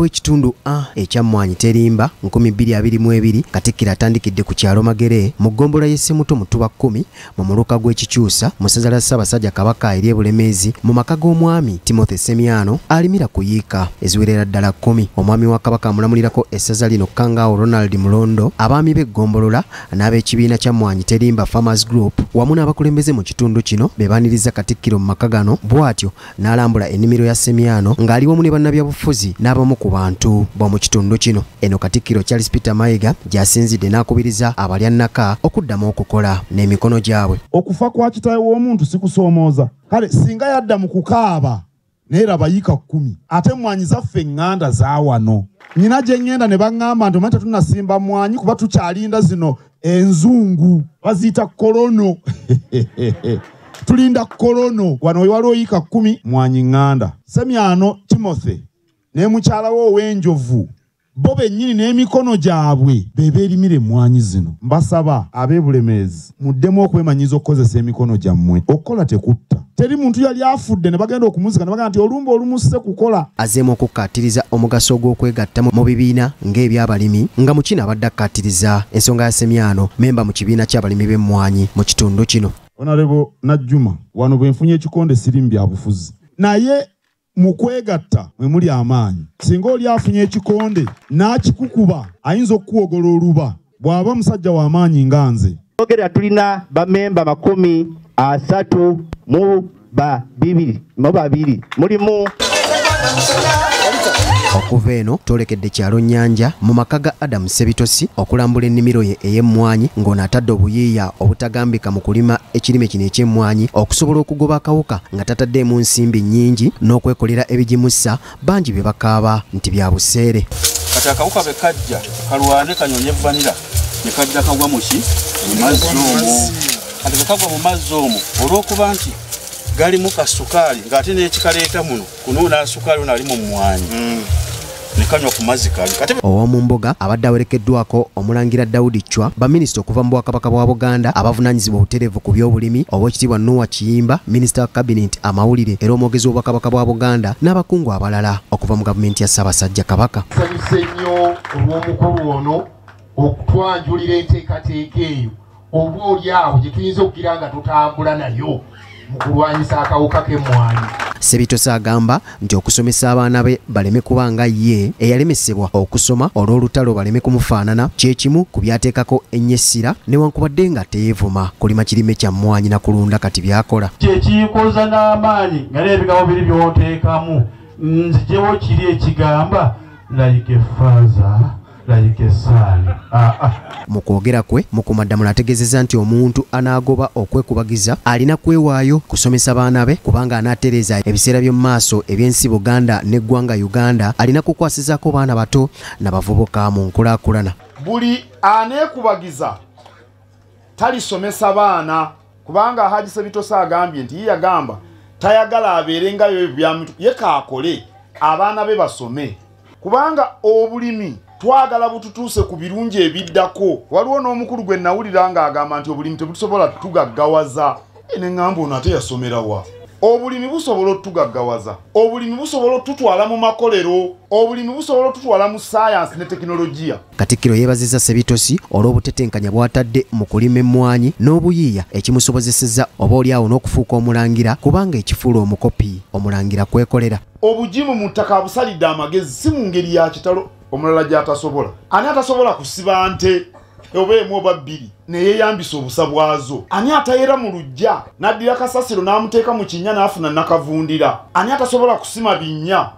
Ekitundu A ekya Mmwanyi Terimba 2022 Katikkiro atandikidde ku kyalo Magere mu ggombolola y'e Ssemuto Mutuba 10 mu muluka gw'Ekikyusa mu ssaza lya Ssaabasajja Kabaka ery'e Bulemeezi mu maka g'omwami Timothy Semiano alimira ku yiika eziwerera ddala 10. Omwami wa Kabaka amulamulirako essaza lino Kangaawo Ronald Mulondo, abaami b'eggombolola n'ab'ekibiina kya Mmwanyi Terimba Farmers Group wamu n'abakulembeze mu kitundu kino be baaniriza Katikkiro mu maka gano, bw'atyo n'alambula ennimiro ya Semiano ng'ali wamu ne bannabyabufuzi n'abamu ku bantu b'omu kitundu kino. Eno Katikkiro Charles Peter Mayiga gy'asinzidde n'akubiriza abalyannaka okuddamu okukola n'emikono gyabwe. Okufa kwa kitaawe w'omuntu si kusoomooza, kale singa yadda mu kukaaba naye laba yiika 10 ate emmwanyi zaffe eŋŋanda za wano. Nnyina gye ŋŋenda ne baŋŋamba nti omanyi tetunnasimba mmwanyi kuba tukyalinda zino enzungu baziyita kolono. Tulinda kolono. Wano waliwo yiika 10 mmwanyi ŋŋanda. Semiano Timothy ne mukyala we ow'enjovu bo bennyini n'emikono gyabwe be beerimira emmwanyi zino. Mbasaba ab'e Bulemeezi muddemu okwemanyiza okukozesa emikono gyammwe. Okukola tekutta. Teri muntu yali afudde ne bagenda okumuzika ne bagamba nti olumba olumusse kukola. Azzeemu okukkaatiriza omugaso gw'okwegatta mu bibiina ng'ebyabalimi nga mu kino abadde akkaatiriza ensonga ya Semiano, memba mu kibiina ky'abalimi b'emmwanyi mu kitundu kino. Honorable Najjuma, wano bwe nfunye ekikonde siri mu byabufuzi, naye mu kwegatta mwe muli amaanyi. Singa oli afunye ekikonde n'akikukuba ayinza okukuwogola oluba bw'aba musajja w'amaanyi nga nze. Ogera tulina bamemba 32 mulimu. Okuva eno twolekedde kyalo Nnyanja mu maka ga Adam Sebitosi okulambula ennimiro ye ey'emmwanyi ng'ono atadde obuyiiya obutagambika mu kulima ekirime kino eky'emmwanyi okusobola okugoba akawuka nga tataddeemu nsimbi nnyingi n'okwekolera ebigimusa bangi bye bakaaba nti bya buseere. Kati akawuka bwe kajja kalwane kanyonye vanira ne kajja kagwa mu ki? Mu mazzi omwo. Kati bwe kagwa mu mazzi omwo olw'okuba nti galimu kasukaali ng'ate n'ekikaleeta muno kunuuna sukaali ono ali mu mmwanyi ne kanywa ku mazzi kali. Ow'omumbuga abadde awerekeddwako Omulangira Daudi Chwa, baminisita okuva mu Bwakabaka bwa Buganda abavunaanyizibwa obutereevu ku by'obulimi, Oweekitiibwa Noah Kiyimba, minisita wa Cabinet amawulire era omwogezi w'Obwakabaka bwa Buganda n'abakungu abalala okuva mu gavumenti ya Ssaabasajja Kabaka. Nsanyuse nnyo olw'omukulu ono okutwanjulira enteekateeka eyo oba oli awo gye tuyinza okugira nga tutambula nayo mu kulwanyisa akawuka k'emmwanyi. Sebitosi agamba nti okusomesa abaana be baleme kuba nga ye eyalemesebwa okusoma olw'olutalo baleme kumufaanana kye kimu ku byateekako ennyessira newankubadde nga teyeevuma kulima kirime kya mmwanyi na kulunda kati by'akola. Kye kiyikoza n'amaanyi nga n'ebigambo biri by'oteekamu nzijewo kiri ekigamba like a father like a son. Mu kwogera kwe Mukuumaddamula ategeezezza nti omuntu anaagoba okwekubagiza alina kwewaayo kusomesa baana be kubanga anaatereeza ebiseera by'omu maaso eby'ensi Buganda n'eggwanga Uganda alina kukwasizaako baana bato n'abavubuka mu nkulaakulana. Buli aneekubagiza talisomesa baana kubanga Haji Sebitosi agambye nti ye yagamba tayagala abeere nga ye kaakole abaana be basome kubanga obulimi twagala bututuuse ku birungi ebiddako. Waliwo n'omukulu gwe nawulira ng'agamba nti obulimi tebutusobola tugaggawaza. Ne ŋŋamba ono ate yasomera wa? Obulimi busobola otugaggawaza, obulimi busobola otutwala mu makolero, obulimi busobola otutwala mu saayansi ne tekinologiya. Katikkiro yeebazizza Sebitosi olw'obutetenkanya bw'atadde mu kulima emmwanyi n'obuyiiya ekimusobozesezza oba oli awo n'okufuuka omulangira kubanga ekifuula omukopi omulangira kwekolera. Obugimu mu ttaka abusalidde amagezi si mu ngeri ya kitalo omulala gy'atasobola. Ani atasobola kusiba nte oba emu oba bbiri ne yeeyambisa obusa bwazo? Ani atayera mu luggya n'addira kasasiro n'amuteeka mu kinnya n'afuna nakavundira? Ani atasobola kusima binnya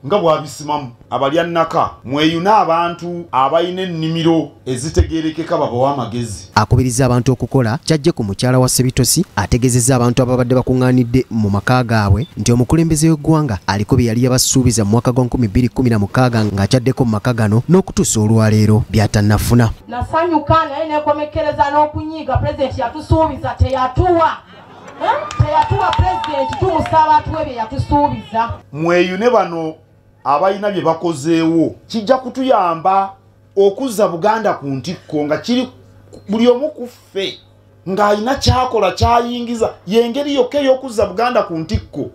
nga bw'abisimamu? Abalyannaka mweyune abantu abalina ennimiro ezitegeerekeka babawe amagezi. Akubiriza abantu okukola kyajje ku mukyala wa Sebitosi ategeezezza abantu ababadde bakuŋŋaanidde mu maka gaabwe nti omukulembeze w'eggwanga aliko bye yali yabasuubiza mu mwaka gwa 2016 ng'akyaddeko mu maka gano n'okutuusa olwaleero by'atannafuna. Nasanyuka naye neekomekkereza n'okunyiiga. Pulezidenti yatusuubiza teyatuwa. Teyatuwa pulezidenti, tumusaba atuwe bye yatusuubiza. Mweyune bano abalina bye bakozeewo kijja kutuyamba okuzza Buganda ku ntikko nga kiri buli omu ku ffe ng'alina kyakola kyayingiza, y'engeri yokka ey'okuzza Buganda ku ntikko.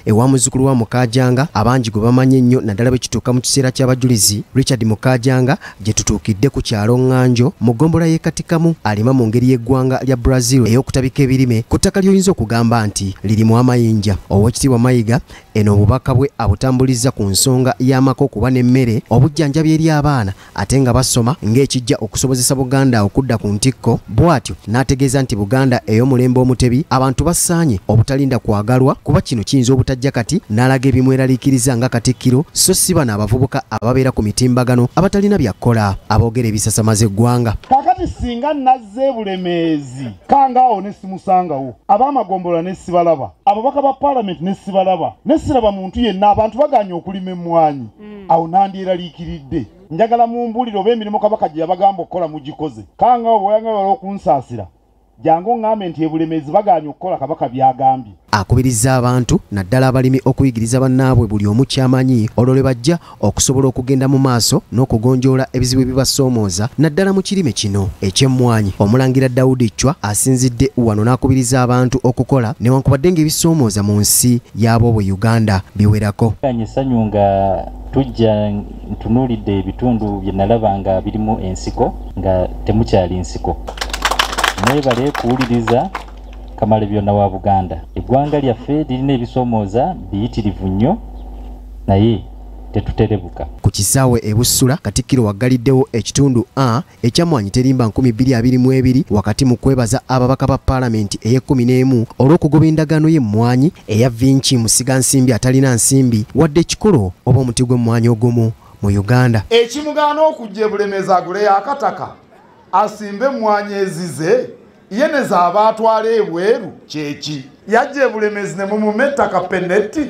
Ewa muzzukulu wa Mukajanga abangi gwe bamanyi ennyo naddala bwe kituuka mu kiseera ky'abajulizi, Richard Mukajanga gye tutuukidde ku kyalo Ŋŋanjo mu ggombolola y'e Katikamu, alima mu ngeri y'eggwanga lya Brazil ey'okutabika ebirime ku ttaka ly'oyinza okugamba nti lirimu amayinja. Oweekitiibwa Mayiga eno obubaka bwe abutambulizza ku nsonga y'amaka okuba n'emmere, obujjanjabi eri abaana ate nga basoma ng'ekijja okusobozesa Buganda okudda ku ntikko. Bw'atyo n'ategeeza nti Buganda ey'omulembe Omutebi abantu basaanye obutalinda kwagalwa kuba kino kiyinza obutajja kati, n'alaga ebimweraliikiriza nga Katikkiro, so si bano abavubuka ababeera ku mitimbagano abatalina byakukola aboogera ebisasamaza eggwanga. Kaakati singa nazze Bulemeezi kangaawo ne simusangawo, ab'amagombolola ne sibalaba, ababaka ba paalamenti ne sibalaba, ne siraba muntu yenna, abantu bagaanye okulima emmwanyi, awo nandyeraliikiridde. Njagala mumbuulire oba emirimu Kabaka gye yabagamba okukola mugikoze. Kangaawo bw'oyagala okunsaasira, jangu oŋŋambe nti Ebulemeezi bagaanye okukola Kabaka by'agambye. Akubiriza abantu naddala abalimi okuyigiriza bannaabwe buli omu ky'amanyi, olwo lwe bajja okusobola okugenda mu maaso n'okugonjoola ebizibu ebibasoomooza naddala mu kirime kino eky'emmwanyi. Omulangira Daudi Chwa asinzidde wano n'akubiriza abantu okukola newankubadde ng'ebisoomooza mu nsi y'aboobwe Uganda biwerako. Essanyu nga tujja ntunuulidde ebitundu bye nalaba nga birimu ensiko nga temukyali nsiko. Mwebale kuwuliriza Kamalabyonna wa Buganda. Eggwanga lyaffe lirina ebisoomooza biyitirivu nnyo naye tetuterebuka. Ku kisaawe e Busula, Katikkiro waggaliddewo ekitundu A ekya Mmwanyi Terimba 2022 wakati mu kwebaza ababaka ba paalamenti ey'e11 olw'okugoba endagaano y'emmwanyi eya Vinci musigansimbi atalina nsimbi wadde ekikolo oba omuti gw'emmwanyi ogumu mu Uganda. Ekimugaana okujja e Bulemeezi aguleyo akataka asimbe emmwanyi ezize, ye ne zaaba atwala ebweru kyeki. Yajja e Bulemeezi ne mumuma ettaka peneti,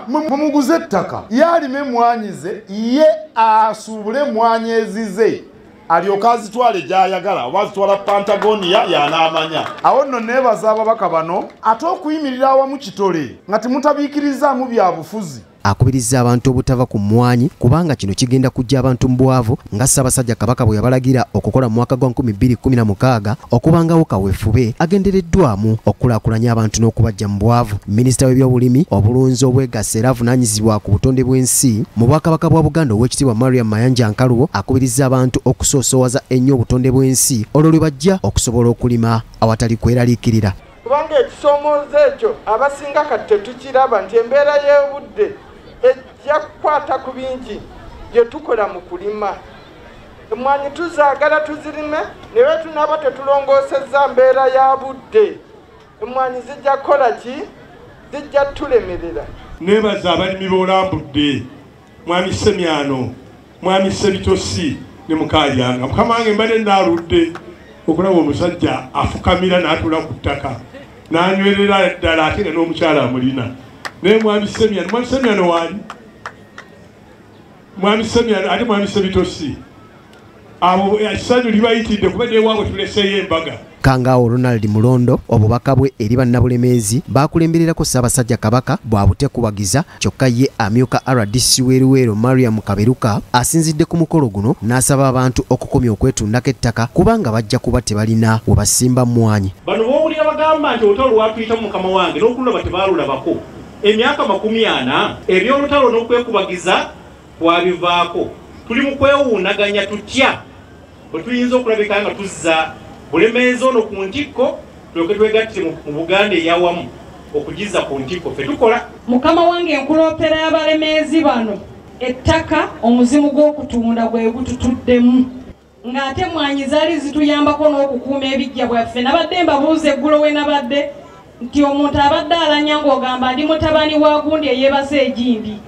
mumuguze ettaka, ye alime emmwanyi ze, ye asuubule emmwanyi ezize, alyoke azitwale gy'ayagala, oba azitwala Patagonia y'anaamanya. Awo nno neebaza ababaka bano ate okuyimirira awamu kitole nga temutabiikirizaamu bya bufuzi. Akubiriza abantu obutava ku mmwanyi kubanga kino kigenda kujja abantu mu bwavu nga Ssaabasajja Kabaka bwe yabalagira okukola mu mwaka gwa 2016 okubangawo kaweefube agendereddwamu okukulaakulanya abantu n'okubajja mu bwavu. Minisita w'ebyobulimi, obulunzi, obwegassi era avunaanyizibwa ku butonde bw'ensi mu Bwakabaka bwa Buganda Oweekitiibwa Mariam Mayanja Nkalubo akubiriza abantu okusoosowaza ennyo obutonde bw'ensi olwo lwe bajja okusobola okulima awatali kweraliikirira. Kubanga ekisoomoozo ekyo abasinga kati tetukiraba nti embeera y'obudde ejja kukwata ku bingi bye tukola mu kulima. Emmwanyi tuzaagala tuzirime, naye tunaaba tetulongoosezza mbeera ya budde, emmwanyi zijja kukola ki? Zijja tulemerera. Neebaza abalimi b'olambudde, Mwami Semyano, Mwami Sebitosi ne Mukajanga. Mukama wange mbadde naaludde okulaba omusajja afukamira n'atuula ku ttaka n'anywerera ddala ate nga n'omukyala amulina. Naye Mwami Semyano, Mwami Semyano waali? Mwami Semyano ate Mwami Sebitosi, abo essanyu libayitidde kuba newaabwe tuleseeyo embaga. Kangaawo Ronald Mulondo obubaka bwe eri bannabulemeezi baakulembererako Ssaabasajja Kabaka bw'abutekubagiza, kyokka ye amyuka RDC w'e Luweero Mariam Kaberuka asinzidde ku mukolo guno n'asaba abantu okukomya okwetundako ettaka kubanga bajja kuba tebalina we basimba mmwanyi. Bano b'owulira bagamba nti olutalo lwatuyitamu mukama wange n'okululaba tebaalulabako emyaka 40, eby'olutalo n'okwekubagiza kwabivaako. Tuli mu kwewuunaganya tutya bwe tuyinza okulabika nga tuzza Bulemeezi ono ku ntikko, tulyoke twegattire mu Buganda eyawamu okugizza ku ntikko ffe tukola. Mukama wange enkuloopera y'abalemeezi bano, ettaka omuzimu gw'okutunda gwe gututuddemu, ng'ate emmwanyi zaali zituyambako n'okukuuma ebiggya bwaffe. Nabadde mbabuuza eggulo we nabadde nti omuntu abadde alanya ng'ogamba ndi mutabani wa gundi eyeebase egindi,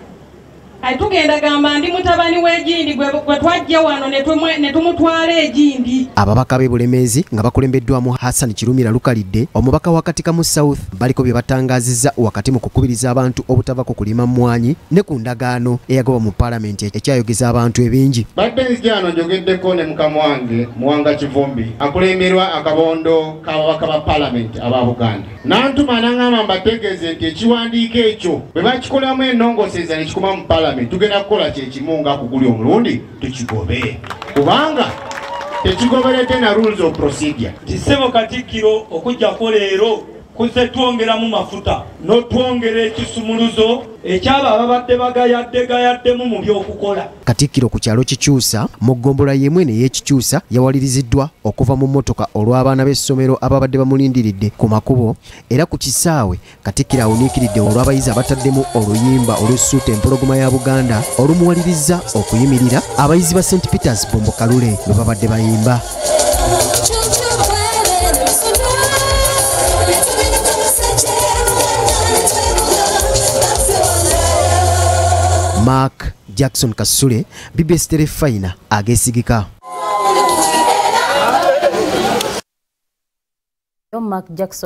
kati tugenda gamba ndi mutabani w'egindi gwe twajja wano ne tumutwala egindi. Ababaka b'e Bulemeezi nga bakulembeddwamu Hassan Kirumira Lukalidde, omubaka wa Katikamu South, baliko bye batangaazizza wakati mu kukubiriza abantu obutava ku kulima mmwanyi ne ku ndagaano eyagobwa mu paalamenti ekyayogeza abantu ebingi. Badde nzijano njogeddeko ne mukama wange Muwanga Kivumbi akulemberwa akabondo k'ababaka ba paalamenti aba Buganda, n'antuma n'aŋŋamba mbategeeze nti ekiwandiiko ekyo bwe bakikolamu ennongooseza ne kikoma mu paalamenti, tugenda kukola kyekimu nga kuguli omulundi tukigobe, kubanga Tekigoberedde na rules of procedure. Nti ssebo Katikkiro, okujjako leero kuze twongeramu mafuta n'otwongera ekisumuluzo ekyabo ababadde bagayadde gayaddemu mu by'okukola. Katikkiro ku kyalo Kikyusa mu ggombolola y'emu eno ey'Ekikyusa yawaliriziddwa okuva mu mmotoka olw'abaana b'essomero ababadde bamulindiridde ku makubo. Era ku kisaawe Katikkiro awuniikiridde olw'abayizi abataddemu oluyimba olussuuta empologoma ya Buganda olumuwalirizza okuyimirira. Abayizi ba St Peters Bombo Kalule bwe babadde bayimba. Mark Jackson Kasule, BBS Terefayina, ageesigika. Mark Jackson.